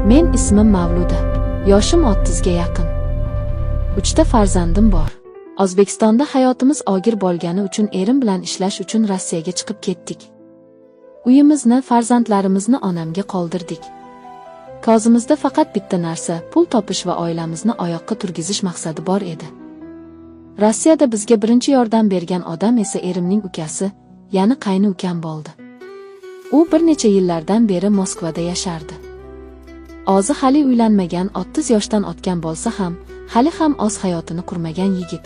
Men ismim Mavluda. Yoshim 30 ga yaqin. Uchta farzandim bor. O'zbekistonda hayotimiz og'ir bo'lgani uchun erim bilan ishlash uchun Rossiyaga chiqib ketdik. Uyimizni, farzandlarimizni onamga qoldirdik. Ko'zimizda faqat bitta narsa, pul topish va oilamizni oyoqqa turgizish maqsadi bor edi. Rossiyada bizga birinchi yordam bergan odam esa erimning ukasi, ya'ni qayni ukam bo'ldi. U bir necha yillardan beri Moskvada yashardi. O'zi hali uylanmagan, 30 yoshdan o'tgan bo'lsa ham, hali ham o'z hayotini qurmagan yigit.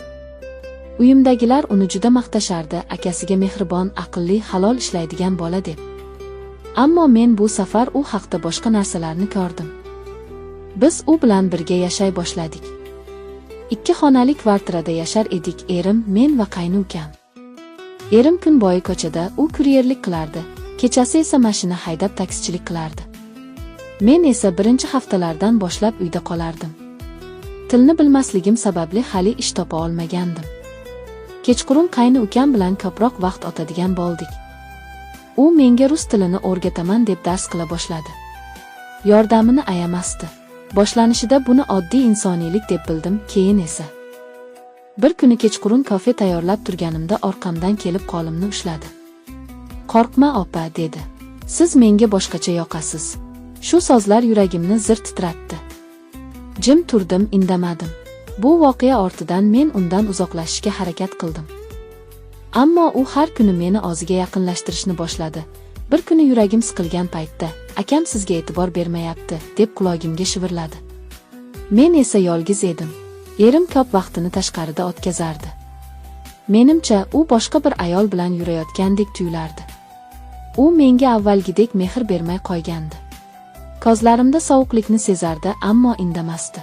Uyimdagilar uni juda maqtashardi, akasiga mehribon, aqlli, halol ishlaydigan bola deb. Ammo men bu safar u haqda boshqa narsalarni ko'rdim. Biz u bilan birga yashay boshladik. 2 xonali kvartirada yashar edik erim, men va qayni ukam. Erim kun bo'yi ko'chada, u kuryerlik qilardi, kechasi esa mashina haydab taksichilik qilardi. Men esa birinchi haftalardan boshlab uyda qolardim. Tilni bilmasligim sababli hali ish topa olmagandim. Kechqurun qayni ukam bilan ko'proq vaqt o'tadigan bo'ldik. U menga rus tilini o'rgataman deb dars qila boshladi. Yordamini ayamasdi. Boshlanishida buni oddiy insoniylik deb bildim, keyin esa bir kuni kechqurun kofe tayyorlab turganimda orqamdan kelib qo'limni ushladi. "Qo'rqma opa," dedi. "Siz menga boshqacha yoqasiz." Shu so'zlar yuragimni zir titratdi. Jim turdim, indamadim. Bu voqea ortidan men undan uzoqlashishga harakat qildim. Ammo u har kuni meni o'ziga yaqinlashtirishni boshladi. Bir kuni yuragim siqilgan paytda, "Akam sizga e'tibor bermayapti," deb qulog'imga shivirladi. Men esa yolg'iz edim. Erim ko'p vaqtini tashqarida o'tkazardi. Menimcha, u boshqa bir ayol bilan yurayotgandek tuyulardi. U menga avvalgidek mehr bermay qo'ygandi. Ko'zlarimda sovuqlikni sezardi, ammo indamasdi.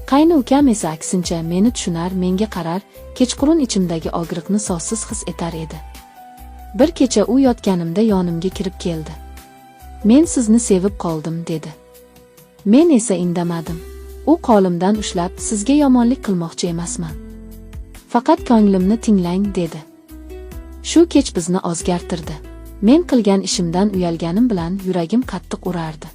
Qayni ukam esa aksincha meni tushunar, menga qarar, kechqurun ichimdagi og'riqni so'zsiz his etar edi. Bir kecha u yotganimda yonimga kirib keldi. "Men sizni sevib qoldim," dedi. Men esa indamadim. U qo'limdan ushlab, "Sizga yomonlik qilmoqchi emasman. Faqat ko'nglimni tinglang," dedi. Shu kech bizni o'zgartirdi. Men qilgan ishimdan uyalganim bilan yuragim qattiq urardi.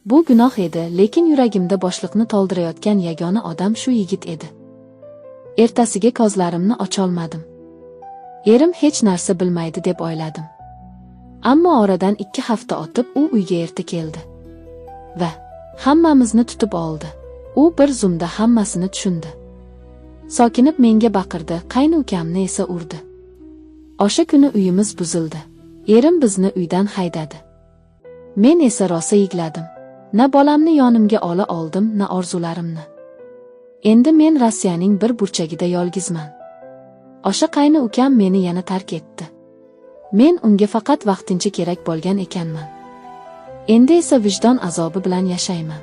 Bu gunoh edi, lekin yuragimda bo'shliqni to'ldirayotgan yagona odam shu yigit edi. Ertasiga ko'zlarimni ocholmadim. Erim hech narsa bilmaydi deb o'yladim. Ammo oradan 2 hafta o'tib u uyga erta keldi. Va hammamizni tutib oldi. U bir zumda hammasini tushundi. Sokinib menga baqirdi, qayni ukamni esa urdi. O'sha kuni uyimiz buzildi. Erim bizni uydan haydadi. Men esa rosa yig'ladim. Na bolamni yonimga ola oldim, na orzularimni. Endi men Rossiyaning bir burchagida yolg'izman. O'sha qayni ukam meni yana tark etdi. Men unga faqat vaqtincha kerak bo'lgan ekanman. Endi esa vijdon azobi bilan yashayman.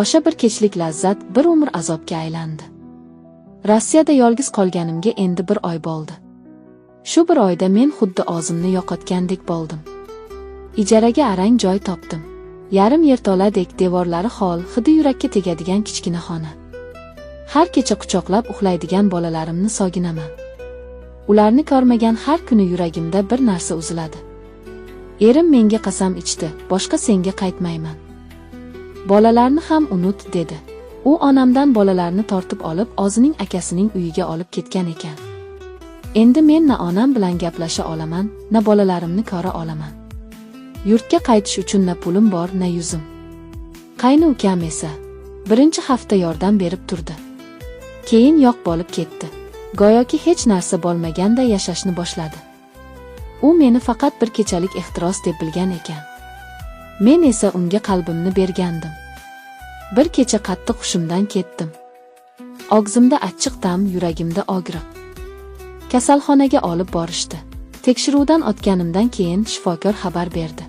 O'sha bir kechlik lazzat bir umr azobga aylandi. Rossiyada yolg'iz qolganimga endi bir oy bo'ldi. Shu bir oyda men xuddi o'zimni yo'qotgandek bo'ldim. Ijaraga arang joy topdim. Yarim yerto'ladek devorlari xol, hidi yurakka tegadigan kichkina xona. Har kecha quchoqlab uxlaydigan bolalarimni sog'inaman. Ularni ko'rmagan har kuni yuragimda bir narsa uziladi. Erim menga qasam ichdi, "Boshqa senga qaytmayman. Bolalarni ham unut," dedi. U onamdan bolalarni tortib olib, o'zining akasining uyiga olib ketgan ekan. Endi men na onam bilan gaplasha olaman, na bolalarimni ko'ra olaman. Yurtga qaytish uchun na pulim bor, na yuzim. Qayni ukam esa birinchi hafta yordam berib turdi. Keyin yo'q bo'lib ketdi. Go'yoki hech narsa bo'lmaganda yashashni boshladi. U meni faqat bir kechalik ehtiros deb bilgan ekan. Men esa unga qalbimni bergandim. Bir kecha qattiq hushimdan ketdim. Og'zimda achchiq ta'm, yuragimda og'riq. Kasalxonaga olib borishdi. Tekshiruvdan o'tganimdan keyin shifokor xabar berdi.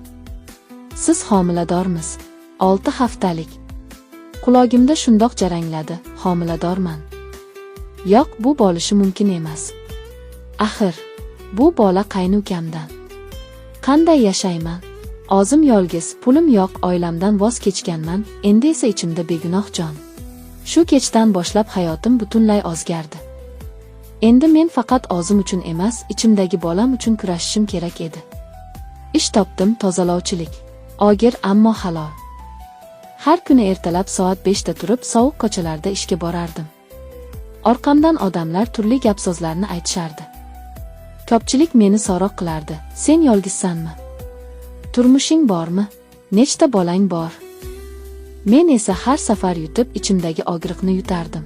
"Siz homiladormiz. 6 haftalik." Qulog'imda shundoq jarangladi, homiladorman. Yo'q, bu bo'lishi mumkin emas. Axir, bu bola qayni ukamdan. Qanday yashayman? O'zim yolg'iz, pulim yo'q, oilamdan voz kechganman, endi esa ichimda begunoh jon. Shu kechdan boshlab hayotim butunlay o'zgardi. Endi men faqat o'zim uchun emas, ichimdagi bolam uchun kurashishim kerak edi. Ish topdim, tozalovchilik. Og'ir, ammo halol. Har kuni ertalab soat 5 da turib, sovuq ko'chalarda ishga borardim. Orqamdan odamlar turli gap-so'zlarni aytishardi. Ko'pchilik meni so'roq qilardi: "Sen yolg'izsanmi? Turmushing bormi? Nechta bolang bor?" Men esa har safar yutib, ichimdagi og'riqni yutardim.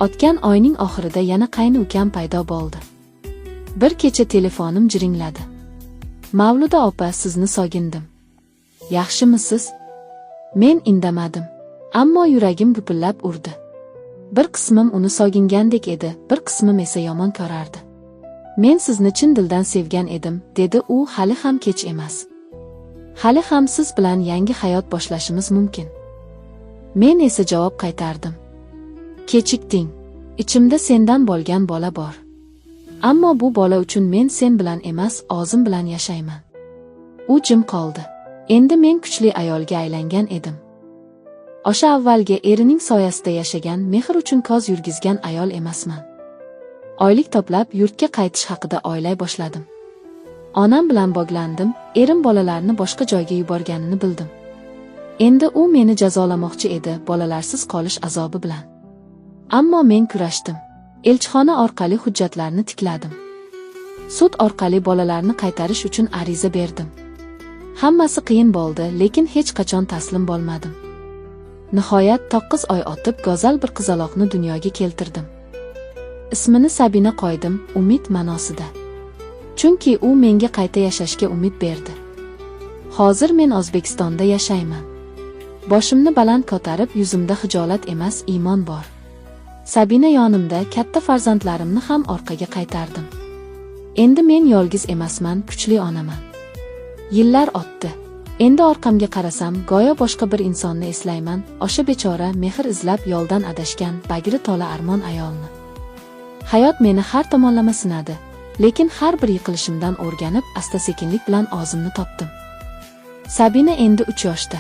O'tgan oyning oxirida yana qayni ukam paydo bo'ldi. Bir kecha telefonim jiringladi. "Mavluda opa, sizni sogindim. Yaxshimisiz?" Men indamadim, ammo yuragim gupillab urdi. Bir qismim uni sogingandek edi, bir qismim esa yomon ko'rardi. "Men sizni chin dildan sevgan edim", dedi u, "hali ham kech emas. Hali ham siz bilan yangi hayot boshlashimiz mumkin." Men esa javob qaytardim: "Kechikding. Ichimda sendan bo'lgan bola bor. Ammo bu bola uchun men sen bilan emas, o'zim bilan yashayman." U jim qoldi. Endi men kuchli ayolga aylangan edim. O'sha avvalgi erining soyasida yashagan, mehr uchun ko'z yurgizgan ayol emasman. Oylik to'plab, yurtga qaytish haqida o'ylay boshladim. Onam bilan bog'landim, erim bolalarni boshqa joyga yuborganini bildim. Endi u meni jazolamoqchi edi, bolalarsiz qolish azobi bilan. Ammo men kurashdim. Elchixona orqali hujjatlarni tikladim. Sud orqali bolalarni qaytarish uchun ariza berdim. Hammasi qiyin bo'ldi, lekin hech qachon taslim bo'lmadim. Nihoyat 9 oy o'tib, go'zal bir qizaloqni dunyoga keltirdim. Ismini Sabina qo'ydim, umid ma'nosida. Chunki u menga qayta yashashga umid berdi. Hozir men O'zbekistonda yashayman. Boshimni baland ko'tarib, yuzimda xijolat emas, iymon bor. Sabina yonimda, katta farzandlarimni ham orqaga qaytardim. Endi men yolg'iz emasman, kuchli onaman. Yillar o'tdi. Endi orqamga qarasam, go'yo boshqa bir insonni eslayman, o'sha bechora, mehr izlab yo'ldan adashgan, bag'ri to'la armon ayolni. Hayot meni har tomonlama sinadi, lekin har bir yiqilishimdan o'rganib, asta-sekinlik bilan o'zimni topdim. Sabina endi 3 yoshda.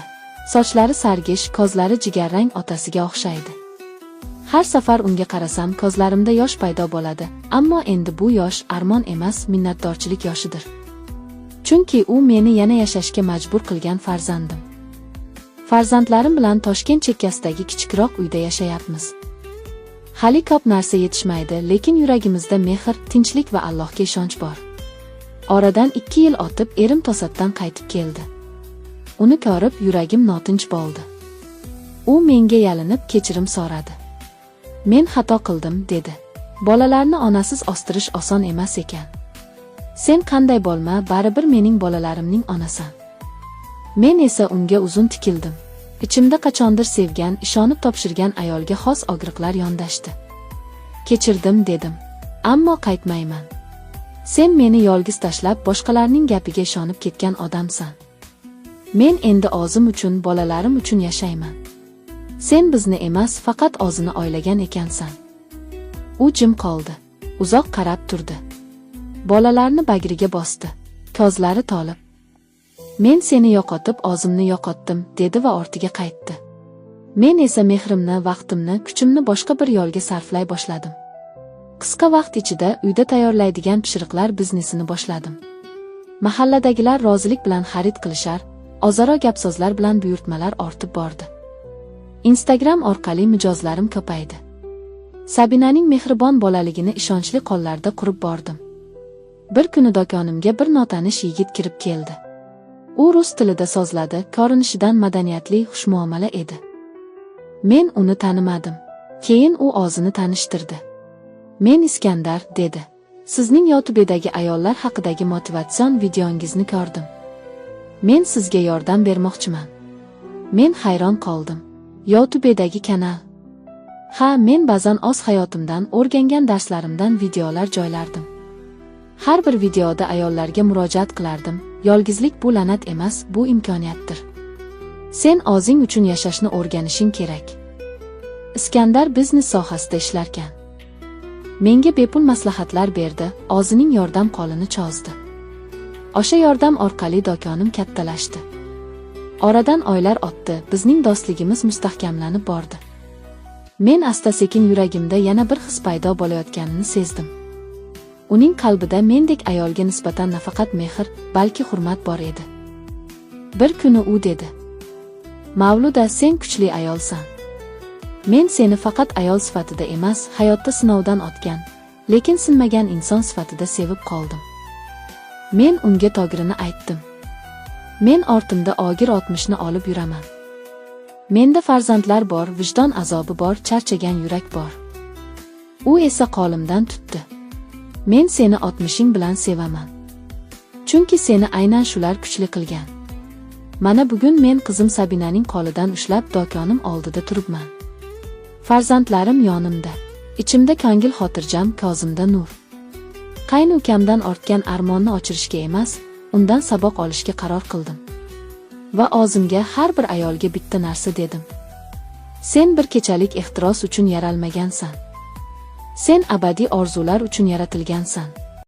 Sochlari sargish, ko'zlari jigarrang, otasiga o'xshaydi. Har safar unga qarasam, ko'zlarimda yosh paydo bo'ladi, ammo endi bu yosh armon emas, minnatdorchilik yoshidir. Chunki u meni yana yashashga majbur qilgan farzandim. Farzandlarim bilan Toshkent chekkasidagi kichikroq uyda yashayapmiz. Hali ko'p narsa yetishmaydi, lekin yuragimizda mehr, tinchlik va Allohga ishonch bor. Oradan 2 yil o'tib, erim to'satdan qaytib keldi. Uni ko'rib, yuragim notinch bo'ldi. U menga yalinib kechirim so'radi. "Men xato qildim", dedi. "Bolalarni onasiz o'stirish oson emas ekan. Sen qanday bo'lma, baribir mening bolalarimning onasan." Men esa unga uzun tikildim. Ichimda qachondir sevgan, ishonib topshirgan ayolga xos og'riqlar yondashdi. "Kechirdim", dedim. "Ammo qaytmayman. Sen meni yolg'iz tashlab, boshqalarning gapiga ishonib ketgan odamsan. Men endi o'zim uchun, bolalarim uchun yashayman. Sen bizni emas, faqat o'zini o'ylagan ekansan." U jim qoldi. Uzoq qarab turdi. Bolalarni bag'riga bosdi. Ko'zlari to'lib. "Men seni yo'qotib, o'zimni yo'qotdim", dedi va ortiga qaytdi. Men esa mehrimni, vaqtimni, kuchimni boshqa bir yo'lga sarflay boshladim. Qisqa vaqt ichida uyda tayyorlaydigan pishiriqlar biznesini boshladim. Mahalladagilar rozilik bilan xarid qilishar, o'zaro gap-so'zlar bilan buyurtmalar ortib bordi. Instagram orqali mijozlarim ko'paydi. Sabinaning mehribon bolaligini ishonchli qo'llarda qurib bordim. Bir kuni do'konimga bir notanish yigit kirib keldi. U rus tilida so'zladi, ko'rinishidan madaniyatli, xushmuomala edi. Men uni tanimadim. Keyin u o'zini tanishtirdi. "Men Iskandar", dedi. "Sizning YouTube'dagi ayollar haqidagi motivatsion videongizni ko'rdim. Men sizga yordam bermoqchiman." Men hayron qoldim. YouTube'dagi kanal. Ha, men ba'zan o'z hayotimdan, o'rgangan darslarimdan videolar joylardim. Har bir videoda ayollarga murojaat qilardim. Yolg'izlik bu la'nat emas, bu imkoniyatdir. Sen o'zing uchun yashashni o'rganishing kerak. Iskandar biznes sohasida ishlarkan. Menga bepul maslahatlar berdi, o'zining yordam qo'lini cho'zdi. O'sha yordam orqali do'konim kattalashdi. Oradan oylar o'tdi, bizning do'stligimiz mustahkamlanib bordi. Men asta-sekin yuragimda yana bir his paydo bo'layotganini sezdim. Uning qalbida mendek ayolga nisbatan nafaqat mehr, balki hurmat bor edi. Bir kuni u dedi: Mavluda, sen kuchli ayolsan. Men seni faqat ayol sifatida emas, hayotda sinovdan o'tgan, lekin sinmagan inson sifatida sevib qoldim. Men unga to'g'rini aytdim. Men ortimda og'ir o'tmishni olib yuraman. Menda farzandlar bor, vijdon azobi bor, charchagan yurak bor. U esa qo'limdan tutdi. Men seni o'tmishing bilan sevaman. Chunki seni aynan shular kuchli qilgan. Mana bugun men qizim Sabinaning qo'lidan ushlab do'konim oldida turibman. Farzandlarim yonimda. Ichimda ko'ngil xotirjam, ko'zimda nur. Qaynukamdan ortgan armonni o'chirishga emas, undan saboq olishga qaror qildim. Va o'zimga, har bir ayolga bitta narsa dedim. Sen bir kechalik ehtiros uchun yaralmagansan. Sen abadiy orzular uchun yaratilgansan.